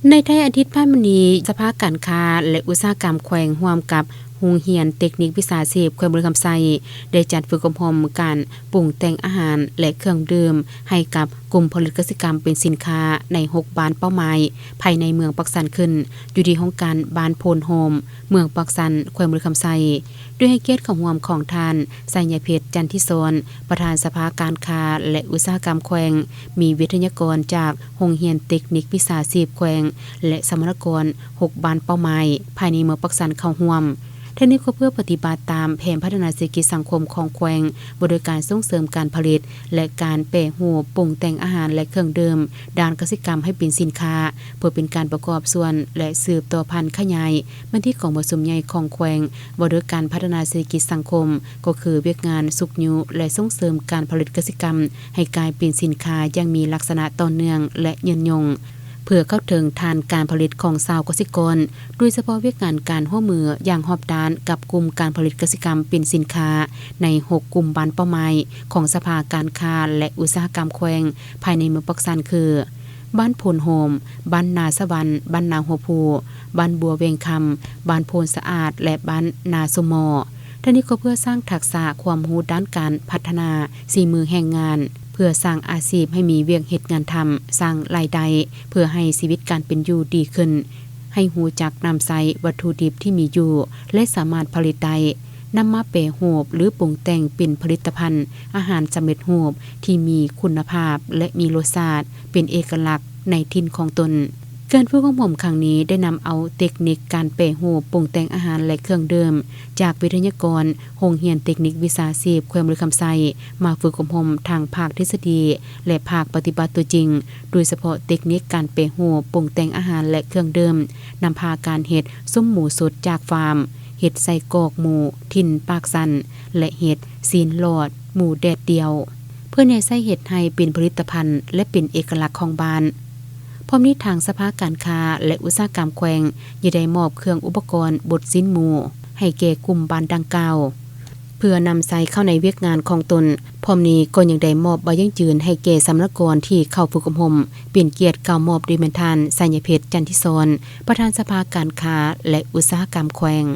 ໃນທ້າຍອາທິດຜ່ານມານີ້, ສະພາການຄ້າ ແລະ ອຸດສາຫະກຳແຂວງ ຮ່ວມກັບໂຮງຮຽນເຕັກນິກວິຊາຊີບແຂວງບໍລິຄຳໄຊ ໄດ້ຈັດຝຶກອົບຮົມການປຸງແຕ່ງອາຫານ ແລະ ເຄື່ອງດື່ມ ໃຫ້ກັບກຸ່ມຜະລິດກະສິກຳເປັນສິນຄ້າໃນຫົກບ້ານເປົ້າໝາຍ ພາຍໃນເມືອງປາກຊັນຂຶ້ນ ຢູ່ທີ່ຫ້ອງການບ້ານໂພນໂຮມ ເມືອງປາກຊັນ ແຂວງບໍລິຄຳໄຊ. ດ້ວຍໃຫ້ກຽດເຂົ້າຮ່ວມຂອງທ່ານ ໄຊຍະເພັດ ຈັນທິສອນ ປະທານສະພາການຄ້າ ແລະ ອຸດສາຫະກຳແຂວງ, ມີວິທະຍາກອນຈາກໂຮງຮຽນເຕັກນິກວິຊາຊີບແຂວງ ແລະ ສຳມະນາກອນຫົກບ້ານເປົ້າໝາຍ ພາຍໃນເມືອງປາກຊັນເຂົ້າຮ່ວມ. ທັງນີ້ກໍເພື່ອປະຕິບັດຕາມແຜນພັດທະນາເສດຖະກິດສັງຄົມຂອງແຂວງ ວ່າດ້ວຍການສົ່ງເສີມການຜະລິດ ແລະ ການແປຮູບ, ປຸງແຕ່ງອາຫານ ແລະ ເຄື່ອງດື່ມ ດ້ານກະສິກຳໃຫ້ເປັນສິນຄ້າ ເພື່ອເປັນການປະກອບສ່ວນ ແລະ ສືບຕໍ່ພັນຂະຫຍາຍ ມະຕິກອງປະຊຸມໃຫຍ່ຂອງແຂວງ ວ່າດ້ວຍການພັດທະນາເສດຖະກິດສັງຄົມ ກໍຄືວຽກງານຊຸກຍູ້ ແລະ ສົ່ງເສີມການຜະລິດກະສິກຳ ໃຫ້ກາຍເປັນສິນຄ້າຢ່າງມີລັກສະນະຕໍ່ເນື່ອງ ແລະ ຍືນຍົງ ເພື່ອເຂົ້າເຖິງຖານການຜະລິດຂອງຊາວກະສິກອນ, ໂດຍສະເພາະວຽກງານການຮ່ວມມືຢ່າງຮອບດ້ານກັບກຸ່ມການຜະລິດກະສິກຳເປັນສິນຄ້າ ໃນຫົກກຸ່ມບ້ານເປົ້າໝາຍຂອງສະພາການຄ້າ ແລະ ອຸດສາຫະກຳແຂວງ ພາຍໃນເມືອງປາກຊັນ ຄື ບ້ານໂພນໂຮມ, ບ້ານນາສະຫວັນ, ບ້ານນາຫົວພູ, ບ້ານບົວວຽງຄຳ, ບ້ານໂພນສະອາດ ແລະ ບ້ານນາສົມມໍ. ທັງນີ້ກໍເພື່ອສ້າງທັກສະຄວາມຮູ້ດ້ານການພັດທະນາສີມືແຮງງານ, ເພື່ອສ້າງອາຊີບໃຫ້ມີວຽກເຮັດງານທຳ, ສ້າງລາຍໄດ້ ເພື່ອໃຫ້ຊີວິດການເປັນຢູ່ດີຂຶ້ນ, ໃຫ້ຮູ້ຈັກນຳໃຊ້ວັດຖຸດິບທີ່ມີຢູ່ ແລະ ສາມາດຜະລິດໄດ້, ນຳມາແປຮູບ ຫຼື ປຸງແຕ່ງເປັນຜະລິດຕະພັນອາຫານສຳເລັດຮູບທີ່ມີຄຸນນະພາບ ແລະ ມີລົດຊາດເປັນເອກະລັກໃນຖິ່ນຂອງຕົນ. ການຝຶກອົບຮົມຄັ້ງນີ້ໄດ້ນຳເອົາເຕັກນິກການແປຮູບ, ປຸງແຕ່ງອາຫານ ແລະ ເຄື່ອງດື່ມ ຈາກວິທະຍາກອນໂຮງຮຽນເຕັກນິກວິຊາຊີບແຂວງບໍລິຄຳໄຊ ມາຝຶກອົບຮົມທັງພາກທິດສະດີ ແລະ ພາກປະຕິບັດຕົວຈິງ, ໂດຍສະເພາະເຕັກນິກການແປຮູບ, ປຸງແຕ່ງອາຫານ ແລະ ເຄື່ອງດື່ມ, ນຳພາການເຮັດສົ້ມໝູສົດຈາກຟາມ, ເຮັດໄສ້ກອກໝູຖິ່ນປາກຊັນ ແລະ ເຮັດຊີ້ນຫຼອດໝູແດດດ່ຽວ ເພື່ອແນໃສ່ເຮັດໃຫ້ເປັນຜະລິດຕະພັນ ແລະ ເປັນເອກະລັກຂອງບ້ານ. ພ້ອມນີ້ທາງສະພາການຄ້າ ແລະ ອຸດສາຫະກຳແຂວງ ຍັງໄດ້ມອບເຄື່ອງອຸປະກອນບົດຊີ້ນໝູໃຫ້ແກ່ກຸ່ມບ້ານດັ່ງກ່າວ ເພື່ອນຳໃຊ້ເຂົ້າໃນວຽກງານຂອງຕົນ. ພ້ອມນີ້ກໍຍັງໄດ້ມອບໃບຢັ້ງຢືນໃຫ້ແກ່ສຳມະນາກອນທີ່ເຂົ້າຝຶກອົບຮົມ ເປັນກຽດກ່າວມອບໂດຍແມ່ນທ່ານ ໄຊຍະເພັດ ຈັນທິສອນ ປະທານສະພາການຄ້າ ແລະ ອຸດສາຫະກຳແຂວງ.